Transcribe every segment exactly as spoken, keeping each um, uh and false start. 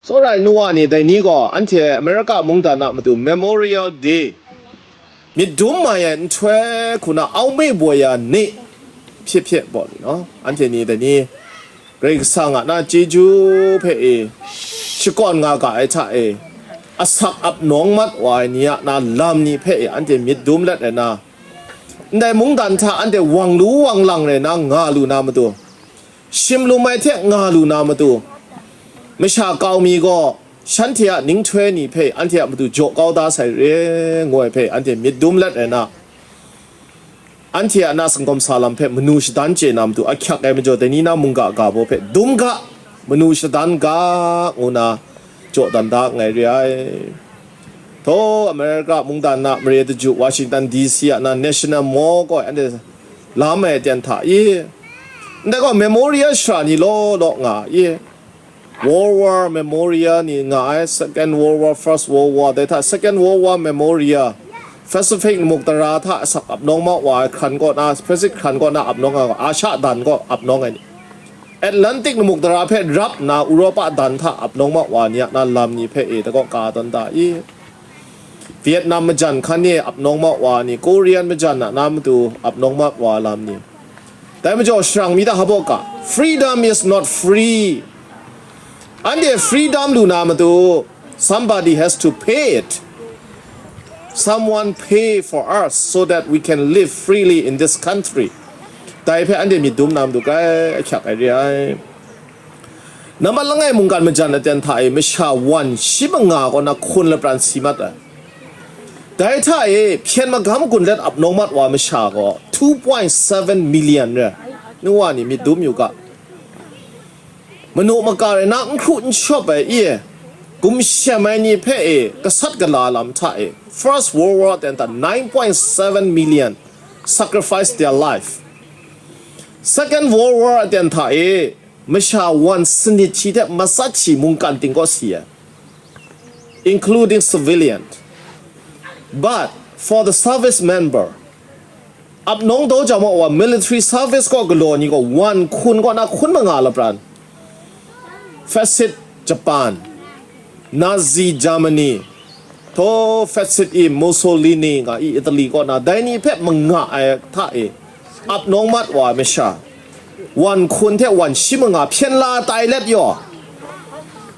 Tsawra ai nu wa ni dai ni gaw anhte America mungdan a matu Memorial Day myit dum mai ai nhtoi hku na aumai boi ya ni hpye hpye baw ni naw, anhte ni dai ni Karai Kasang a na chyeju hpe e shakawn nga ga ai hta e, asak ap nawng mat wa ai ni a na lam ni hpe e anhte myit dum let ai na, ndai mungdan hta anhte wang lu wang lang rai na nga lu na matu, shim lum ai hte nga lu na matu, masha kau mi gaw shanhte a ninghtoi ni hpe anhte a matu jaw kau da sai re, ngu ai hpe anhte myit dum let rai na, anhte a na sanggawm sa lam hpe manu shadan chye na matu ahkyak ai majaw, dai ni na mungga ga baw hpe dum ga, manu shadan ga, ngu na jaw dan da nngai re ai. Thaw America mungdan na mare daju Washington D C a na National Mall gaw anhte lam ai aten hta i, ndai gaw Memorial shara ni law law nga i, World War Memorial ni nga ai, Second World War, First World War, dai hta Second World War Memorial, Pacific namuk tara hta asak ap nawng ma wa ai hkran kaw na, Pacific hkran kaw na ap nawng nga, Asha dan kaw ap nawng ai ni, Atlantic namuk tara hpe rap nna Europa dan hta ap nawng ma wa ni a na lam ni hpe e da kaw ka tawn da i? Vietnam majan hkan e ap nawng ma wa ni, Korean majan a na matu ap nawng ma wa lam ni? Dai majaw sharang mi da hpa ka, freedom is not free. Anhte freedom lu na matu, somebody has to pay it. Someone pay for us so that we can live freely in this country. Dai hpe anhte myit dum na matu grai ahkyak ai re ai. Nambat langai mungkan majan aten hta e masha wan shi manga kaw na hkun lapran si mat ai. Dai hta e hpyen magam gun let ap nawng mat wa masha gaw two point seven million re. Nu wa ni myit dum yu ga. Manu maka rai na n hkru n shawp ai i, gumshem ai ni hpe e gasat gala lam hta e First World War aten hta nine point seven million sacrifice their life. Second World War aten hta e masha wan sanit shi hte matsat shi mungkan ting kaw si ai, including civilian. But for the service member, ap nawng daw jau ma wa military service kaw galaw ni gaw wan hkun kaw na hkun manga lapran, Fascist Japan, Nazi Germany, thaw Fascist i Mussolini nga i Italy kaw na, dai ni hpe manga ai hta e ap nawng mat wa ai masha, wan hkun hte wan shi manga hpyen la tai let yaw,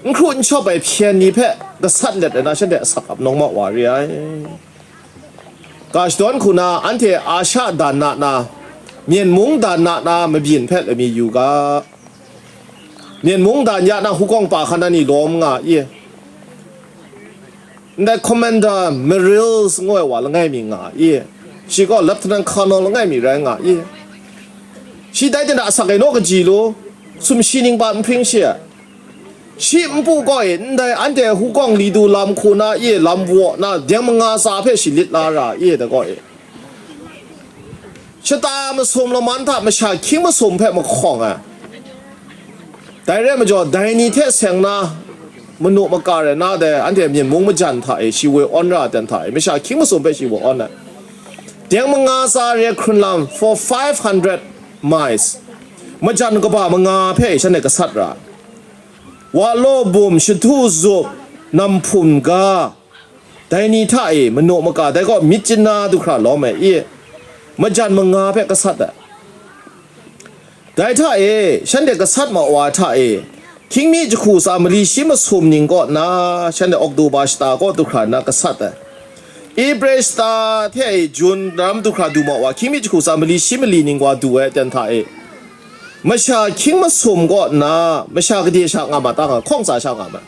n hkru n shawp ai hpyen ni hpe gasat let ai na shanhte asak ap nawng ma wa re ai. Ga shadawn hku na anhte Asha dan na na, Myen mung dan na na mabyin hpe lami yu ga. Myen mung dan ya na hukawng pa hkan na ni lawm nga i? Ndai Commander Merrills ngu ai wa langai mi nga i? Shi gaw Lieutenant Colonel langai mi rai nga i? Shi dai ten a asak e naw kaji lu, sumshi ning pa n hpring shi ai. Shi npu gaw e ndai anhte hukawng li du lam hku na i lam waw na deng manga tsa hpe shi lit la ra i da gaw e. Shata masum laman hta masha hkying masum hpe mahkawng ai. Dai rai majaw, dai ni hte seng na manu maka rai na dai anhte Myen mung majan hta e shi woi awn ra ai ten hta e, masha hkying masum hpe shi woi awn ai. Deng manga tsa re hkrun lam for five hundred miles, majan kaba manga hpe shanhte gasat ra ai. Wa law bum, shadu zup, nam hpum ga, dai ni hta e manu maka dai gaw myit chyanna du hkra lawm ai i? Majan manga hpe gasat ai. Dai hta e, shanhte gasat ma wa hta e, hkying mi jahku tsa mali shi masum ning kaw na, shanhte Oktoba shata kaw du hkra na gasat ai. Ebre shata hte e Jun daram du hkra du ma wa, hkying mi jahku tsa mali shi mali ning wa du ai aten hta e, masha hkying masum kaw na, masha gade sha nga ma ta nga, hkawng tsa sha nga ma.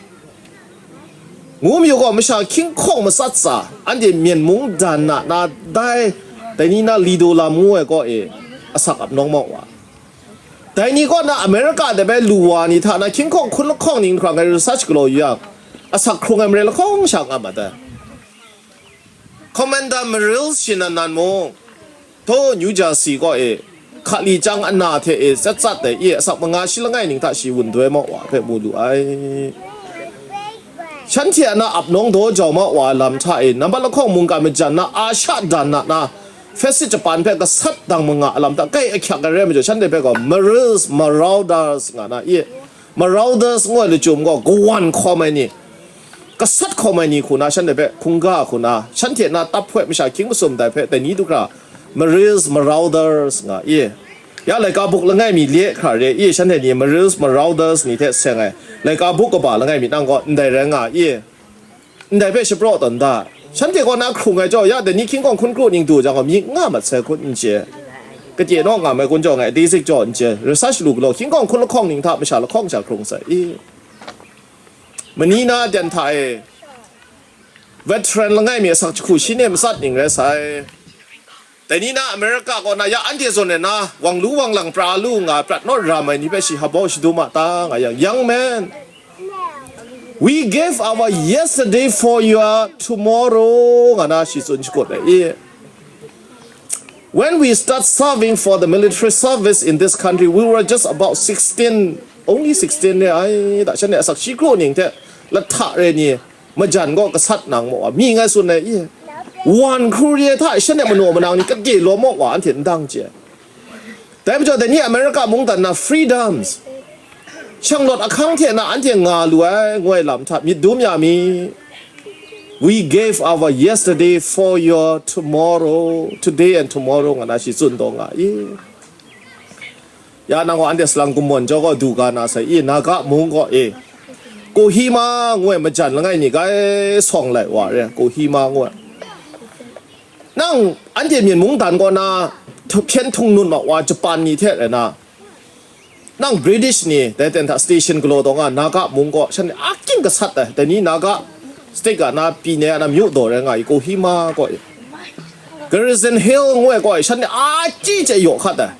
Ngu mayu gaw, masha hkying hkawng matsat tsa, anhte Myen mung dan na na dai, dai ni na Lido lam ngu ai kaw e asak ap nawng ma wa. Dai ni kaw na America de bai lu wa ni hta na hkying hkawng hkun lahkawng ning hkra ngai research galaw yu yang, asak hkrung ai mare lahkawng sha nga ma dai. Commander Merrill shi nan nan mung, Thaw New Jersey kaw e, hkali chyang ana hte e tsat tsat ai e asak manga shi langai ning hta shi wun doi ma wa hpe mu lu ai. Shanhte a na ap nawng daw jau ma wa ai lam hta e, nambat lahkawng mungkan majan na Asha dan na na, Fascist Japan hpe gasat dang manga a lam hta kai ahkyak ai rai majaw, shanhte hpe gaw Merrills, Marauders nga na e, Marauders ngu ai lachyum gaw kawan hkawm ai ni, kasat hkawm ai ni hku na shanhte hpe hkungga hku na, shanhte na tap hpoi masha hkying masum dai hpe dai ni du hkra, Marils, Marauders nga i. Ya laika buk langai mi le hkra re i, shanhte ni Marils, Marauders ni hte seng ai laika buk kaba langai mi nang gaw ndai rai nga i. Ndai hpe shapraw tawn da. Shanhte kaw na hkrung ai jaw, ya dai ni hkying hkawng hkun kru ning du jang gaw, myit nga mat sai hkun n chye. Katye naw ngam ai kun jaw ngai, a di zik jaw n chye. Research lu galaw, hkying hkawng hkun lahkawng ning hta masha lahkawng sha hkrung sai i. Mani na dan hta e, veteran langai mi asak jahku shi ne matsat ning rai sai. Dai ni na America kaw na ya anhte zawn ai na, wang lu wang lang pra lu nga prat naw ram ai ni hpe shi hpaw shadum a ta nga yang, "Young man, we gave our yesterday for your tomorrow," nga na shi tsun shakut ai i. When we start serving for the military service in this country, we were just about sixteen, only sixteen re ai, da shanhte asak shi kru ning hte lahta re ni, majan gaw gasat nang maw wa, mi ngai tsun ai i. Wan hkru re hta shanhte manaw manang ni kade lawm maw wa, anhte n dang chye. Dai majaw, dai ni America mungdan na freedoms, shanglawt ahkang hte na anhte nga lu ai, ngu ai lam hta myit dum ya mi. We gave our yesterday for your tomorrow, today and tomorrow, nga na shi tsun taw nga i. Ya nang gaw anhte salang gummawn jaw gaw du ga na sai i, Naga mung gaw e, Kohima ngu ai majan langai ni gai sawng lai wa re, Kohima ngu ai. Nang anhte myen mungdan kaw na hpyen htung nut ma wa Japan ni hte rai na, nang British ni dai ten hta station galaw taw nga, Naga mung kaw shanhte a kying gasat ai, dai ni Naga state ga na, pyi ne a na myu daw rai nga i, Kohima kaw i, Garrison Hill ngu ai kaw i, shanhte a chyi chye yaw hkat ai.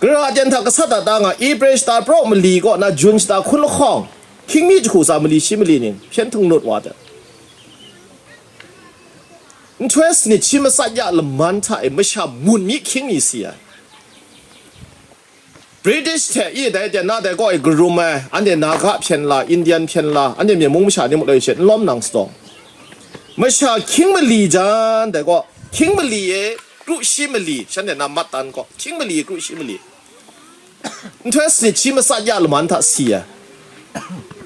Gara ten hta gasat a ta nga, April shata praw mali kaw na June shata hkun lahkawng, hkying mi jahku tsa mali shi mali ning hpyen htung nut wa ai. Nhtoi sanit shi matsat ya laman hta e masha mun mi hkying mi si ai. British hte i dai ten na dai kaw e karum ai, anhte Naga hpyen la, Indian hpyen la, anhte myen mung masha ni muk lai she n lawm nang sadawng. Masha hkying mali jan dai kaw, hkying mali e kru shi mali, shanhte na mat tan kaw, hkying mali e kru shi mali. Nhtoi sanit shi matsat ya laman hta si ai.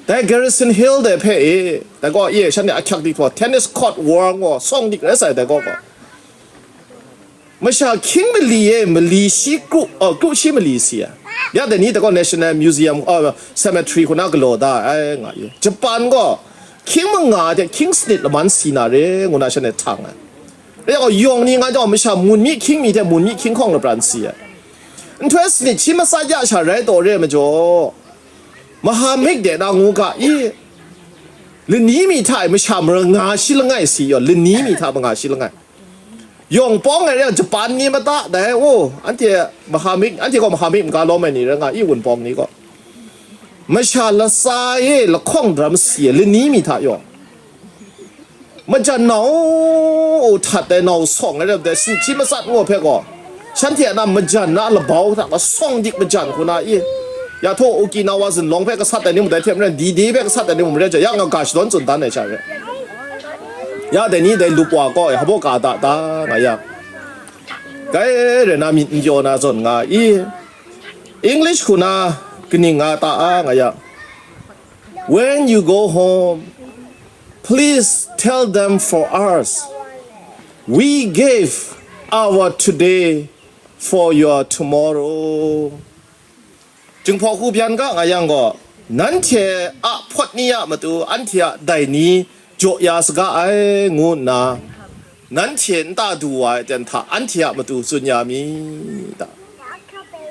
Dai Garrison Hill de hpe e, dai kaw e, shanhte ahkyak di htaw, tennis court war ngu, sawng dik rai sai dai kaw gaw. Masha hkying mali e, mali shi kru, oh, kru shi mali si ai. Ya dai ni dai kaw National Museum, oh, Cemetery hku na galaw da ai nga i. Japan gaw, hkying manga hte hkying sanit laman si na re, ngu na shanhte htang ai. Rai yang gaw, yawng ni nga jang masha mun mi hkying mi hte mun mi hkying hkawng lapran si ai. Nhtoi sanit shi matsat ya sha rai taw re ai majaw, Mahamik de na ngu ga i, lani mi hta e masha mara nga shi langai si yaw, lani mi hta manga shi langai. Yawng pawng ai rai yang, Japan ni mata dai, o, anhte Mahamik, anhte gaw Mahamik maga lawm ai ni rai nga i, wunpawng ni gaw. Masha latsa e lahkawng daram si ai, lani mi hta yawng. Majan nau, o, htat ai nau sawng ai rai dai, sanit shi matsat ngu hpe gaw, shanhte a na majan na labau hta gaw sawng dik majan hku na i, ya htaw Okinawa zunlawng hpe gasat ai ni mung dai hte maren, D-Day hpe gasat ai ni mung maren, ya nga ga shadawn tsun dan ai sha re. Ya dai ni dai lup wa kaw e hpaw ka da ta nga yang, gai rai na myit n pyaw na zawn nga i, English hku na kaning nga ta a nga yang, "When you go home, please tell them for us. We gave our today for your tomorrow." Jinghpaw hku byan ga nga yang gaw, nanhte a hpawt ni a matu anhte a dai ni jaw ya saga ai, ngu nna, nanhte nta du wa ai ten hta anhte a matu tsun ya mi ta?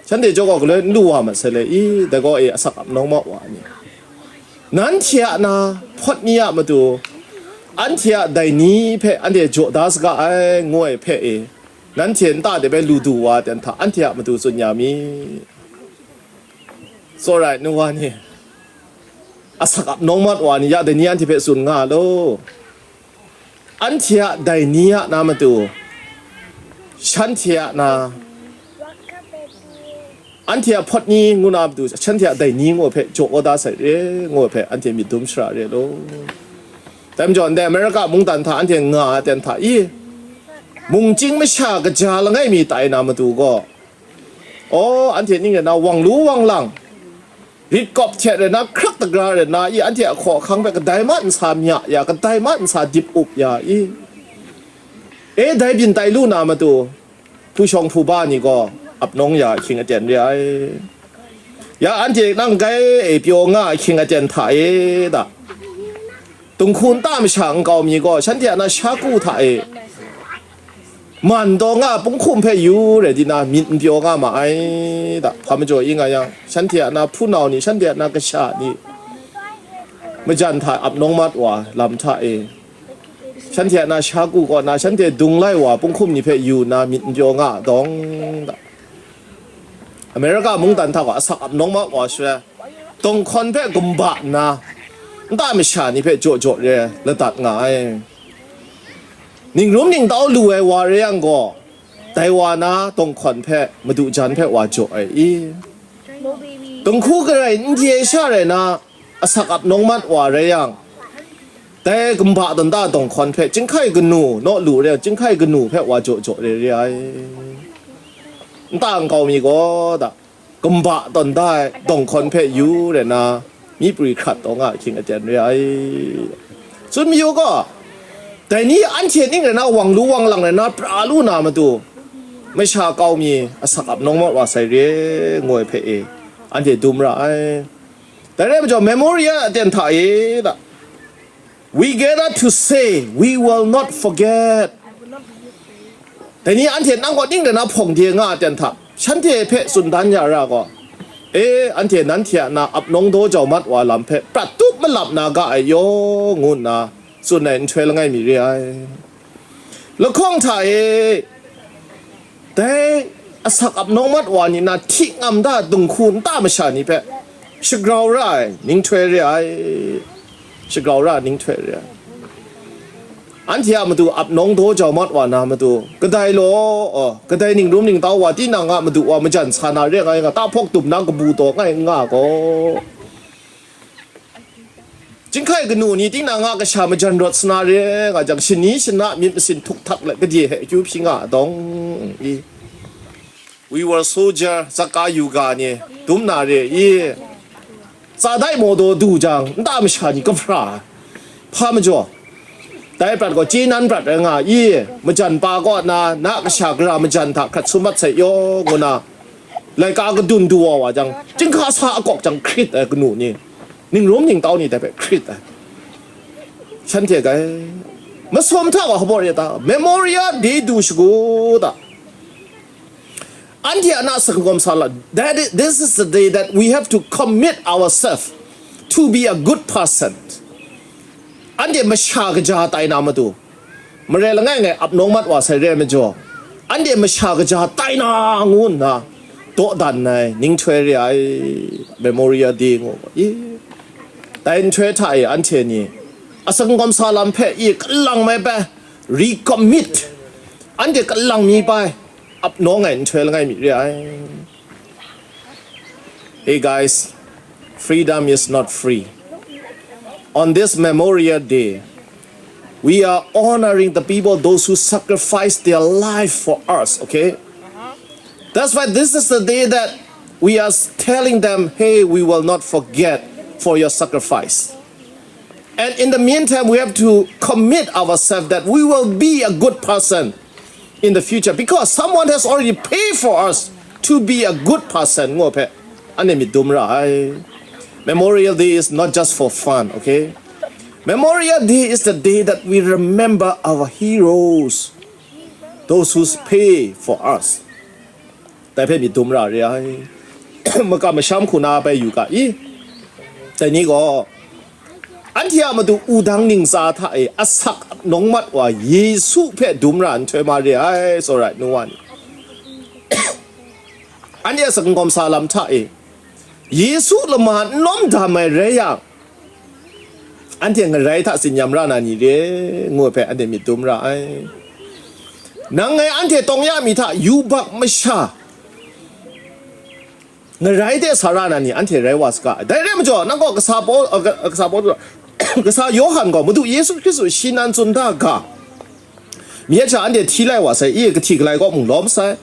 Shanhte jaw gaw galoi n lu wa mat sai le i, dai gaw e asak ap nawng ma wa ni. Nanhte a na hpawt ni a matu, anhte a dai ni hpe anhte jaw da saga ai, ngu ai hpe e, nanhte nta de bai lu du wa ai ten hta anhte a matu tsun ya mi. Tsawra ai nu wa ni, asak ap nawng mat wa ni, ya dai ni anhte hpe tsun nga law. Anhte a dai ni a na matu, shanhte a na, anhte a hpawt ni ngu na matu, shanhte a dai ni ngu hpe jaw kau da sai re, ngu hpe anhte myit dum shara re law. Dai majaw, ndai America mungdan hta anhte nga ai ten hta i, mungchying masha kaja langai mi tai na matu gaw, aw, anhte ning rai na wang lu wang lang, Rit kawp hte rai na, hkrak dagra rai na, i anhte a hkaw ahkang hpe kadai ma nsa mya ya, kadai ma nsa dip up ya i? E, dai byin tai lu na matu, hpu shawng hpu ba ni gaw ap nawng ya ahkying aten re ai. Ya anhte nang gai e pyaw nga ahkying aten hta e da. Dinghku nta masha nkau mi gaw shanhte a na shaku hta e man taw nga punghkum hpe yu rai di na, myit n pyaw nga ma ai da. Hpa majaw i nga yang, shanhte a na hpunau ni, shanhte a na kasha ni, majan hta ap nawng mat wa lam hta e, shanhte a na shaku kaw na, shanhte dung lai wa punghkum ni hpe yu na, myit n pyaw nga dawng da. Amerika mungdan hta gaw asak ap nawng mat wa shaloi, dawng hkawn hpe gumba nna, nta masha ni hpe jaw jaw re ladat nga ai. Ningrum ningtau lu ai wa rai yang gaw, dai wa na dawng hkawn hpe madu jan hpe wa jaw ai i? Dinghku garai n hte sha rai na, asak ap nawng mat wa rai yang, dai gumba tawn ta dawng hkawn hpe chyinghkai kanu naw lu re, chyinghkai kanu hpe wa jaw jaw re re ai. Nta nkau mi gaw da, gumba tawn ta ai dawng hkawn hpe yu re na, myi pri hkrat taw nga ahkying aten re ai. Tsun mayu gaw, dai ni anhte ning rai na, wang lu wang lang rai na, pra lu na matu, masha kau mi asak ap nawng mat wa sai re, ngoi hpe e, anhte dum ra ai. Dai rai majaw, Memorial aten hta e da, we gather to say, we will not forget. Dai ni anhte nang kaw ning rai na hpawng de nga aten hta, shanhte hpe tsun dan ya ra gaw, e, anhte nanhte a na ap nawng daw jau mat wa lam hpe prat tup malap na ga ai yaw, ngu nna tsun ai nhtoi langai mi re ai. Lahkawng hta e, dai asak ap nawng mat wa ni na hti ngam da dinghku nta masha ni hpe shagrau ra ai ninghtoi re ai, shagrau ra ai ninghtoi re ai. Anhte a matu ap nawng daw jau mat wa na matu, kadai law, aw, kadai ningrum ningtau wa, tinang a madu wa majan sa na re ai nga, tahpawk dum na kabu taw ngai n nga gaw, Jinghkai kanu ni tinang a kasha majan rawt sa na re nga jang, shani shana myit masin htuk htak let gade hpe akyu hpyi nga dawng i? We were soldier, Zaka yu ga ni dum na re i? Tsa dai maw daw du jang, nta masha ni kahpra hpa majaw, dai prat gaw chye nan prat rai nga i? Majan pa kaw na, na kasha gara majan hta hkrat sum mat sai yaw, ngu na laika kadun du wa wa jang, jinghka sa akawk jang hkrit ai kanu ni, ningrum ningtau ni dai hpe hkrit ai. Shanhte gai masum hta wa hpaw re ta, Memorial Day du shagu ta. Anhte a na sakagawm sa la, that is, this is the day that we have to commit ourselves to be a good person. Anhte masha kaja tai na matu, marai langai ngai ap nawng mat wa sai re ai majaw, anhte masha kaja tai na ngu nna dawdan ai ninghtoi re ai, Memorial Day ngu i? Dai nhtoi hta e anhte ni asak n gawm sa lam hpe i kalang mai bai recommit, anhte kalang mi bai ap nawng ai nhtoi langai mi re ai. Hey guys, freedom is not free. On this Memorial Day, we are honoring the people, those who sacrificed their life for us, okay? That's why this is the day that we are telling them, hey, we will not forget for your sacrifice. And in the meantime, we have to commit ourselves that we will be a good person in the future, because someone has already paid for us to be a good person. Ngu hpe, anhte myit dum ra ai. Memorial Day is not just for fun, okay? Memorial Day is the day that we remember our heroes, those who pay for us. Dai hpe myit dum ra re ai. Makam masham hku na bai yu ga i? Dai ni gaw, anhte a matu wudang ntsa hta e asak nawng mat wa Yesu hpe dum ra nhtoi ma re ai, tsawra ai nu wa ni. Anhte a sakagawm sa lam hta e Yesu lama n lawm dam ai rai yang, anhte ngarai hta tsinyam ra na ni re, ngu ai hpe anhte myit dum ra ai. Nang ngai anhte tawng ya mi hta yubak masha ngarai de sa ra na ni anhte rai wa saga ai. Dai rai majaw, nang gaw kasa Paw-, uh, ka-, kasa Paw-, kasa Yawhan gaw Madu Yesu Hkristu shi nan tsun da ga, myit sha anhte hti lai wa sai, i kahti galai kaw mung lawm sai.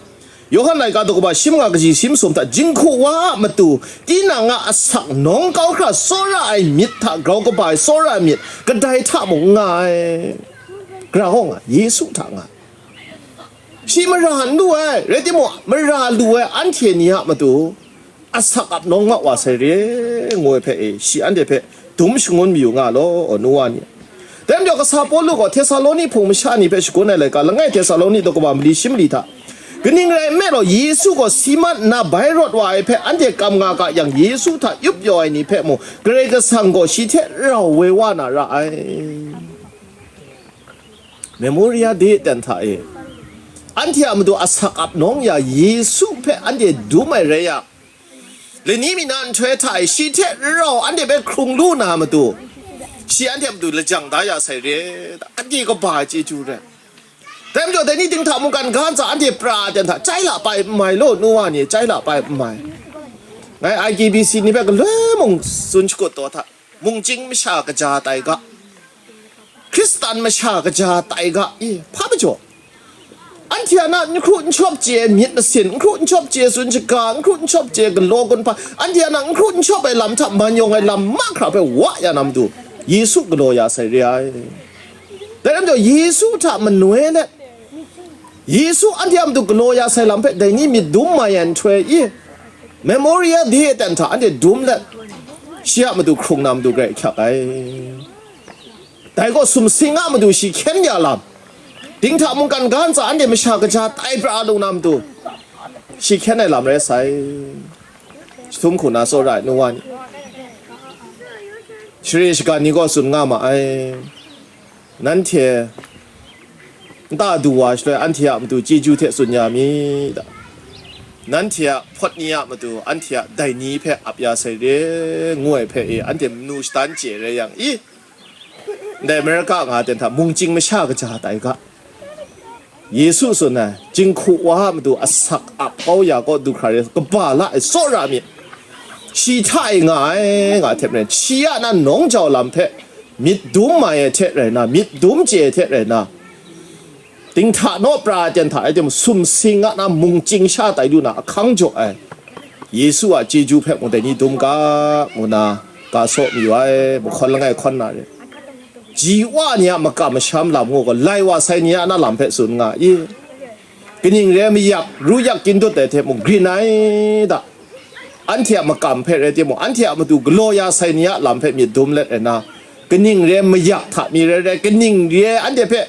Yawhan laika daw kaba shi manga kaji shi masum hta, jinghku wa a matu, tinang a asak nawng kau hkra tsawra ai myit hta grau kaba ai tsawra ai myit, kadai hta mung n nga ai. Gara gaw nga, Yesu hta nga. Shi mara n lu ai, rai timung, mara lu ai anhte ni a matu, asak ap nawng nga wa sai re, ngu ai hpe e, shi anhte hpe dum shangun mayu nga law, nu wa ni. Dai majaw, kasa Pawlu gaw Htesaloni hpung masha ni hpe shagun ai laika, langai Htesaloni daw kaba mali shi mali hta, kaning rai nme law, Yesu gaw si mat nna bai rawt wa ai hpe anhte kam nga ga yang, Yesu hta yup pyaw ai ni hpe mung, Karai Kasang gaw shi hte rau woi wa na ra ai. Memorial Day ten hta e, anhte a matu asak ap nawng ya Yesu hpe anhte dum ai rai yang, lani mi na nhtoi hta e shi hte rau anhte hpe hkrung lu na matu, shi anhte a matu lajang da ya sai re, anhte kaba ai chyeju rai. Dai majaw, dai ni ting hta mungkan ga ntsa anhte pra ai ten hta, chyai la pai n mai law, nu wa ni, chyai la pai n mai. Ngai I K B C ni hpe galoi mung tsun shakut taw hta, mungchying masha kaja tai ga, Hkristan masha kaja tai ga, i, hpa majaw? Anhte a na n hkru n shawp chye ai myit masin, n hkru n shawp chye ai tsun shaga, n hkru n shawp chye ai galaw gun hpa, anhte a na n hkru n shawp ai lam hta man yawng ai lam mahkra hpe wa ya na matu, Yesu galaw ya sai re ai. Dai rai majaw, Yesu hta manoi let, Yesu anhte a matu galaw ya sai lam hpe dai ni myit dum mai ai nhtoi i, Memorial Day ten hta anhte dum let, shi a matu hkrung na matu grai ahkyak ai. Dai gaw sumsing a matu shi hkyen ya lam, ting hta mungkan ga ntsa anhte masha kaja tai pra lu na matu, shi hkyen ai lam rai sai. Jahtum hku na tsawra ai nu wa ni, share shagan ni gaw tsun nga ma ai. Nanhte nta du wa shaloi, anhte a matu chyeju hte tsun ya mi ta? Nanhte a hpawt ni a matu, anhte a dai ni hpe ap ya sai re, ngu ai hpe e, anhte manu shadan chye rai yang i, ndai Amerika nga ten hta mungchying masha kaja tai ga. Yesu tsun ai, jinghku wa a matu asak ap kau ya kaw du hkra re, kaba la ai tsawra myit, shi hta e nga ai, nga ai hte maren, shi a na nawng jau lam hpe myit dum mai ai hte rai na, myit dum chye ai hte rai na, ting hta naw pra ai ten hta rai timung, sumsing a na mungchying sha tai lu na ahkang jaw ai Yesu a chyeju hpe mung dai ni dum ga, ngu na ga saw mayu ai, mahkawn langai hkawn na re. Ji wa ni a makam masham lam ngu gaw, lai wa sai ni a na lam hpe tsun nga i? Kaning re ai mayak, ru yak kyin dut ai hte mung grin ai da. Anhte a makam hpe rai timung, anhte a matu galaw ya sai ni a lam hpe myit dum let ai na, kaning re ai mayak hta mi rai rai, kaning re ai anhte hpe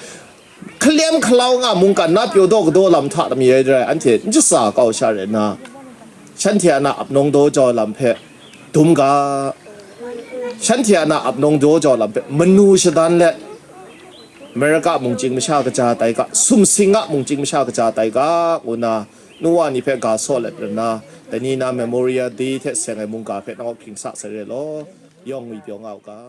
hkalem hkalau nga mungkan na pyaw daw kadaw lam hta mi rai rai, anhte n jatsa kau sha rai na, shanhte a na ap nawng daw jau lam hpe dum ga, shanhte a na ap nawng daw jau lam hpe manu shadan let, Amerika mungchying masha kaja tai ga, sumsing a mungchying masha kaja tai ga, ngu na, nu wa ni hpe ga saw let rai na, dai ni na Memorial Day hte seng ai mungga hpe nang hkring sa sai re law, yawng ngwi pyaw nga u ga.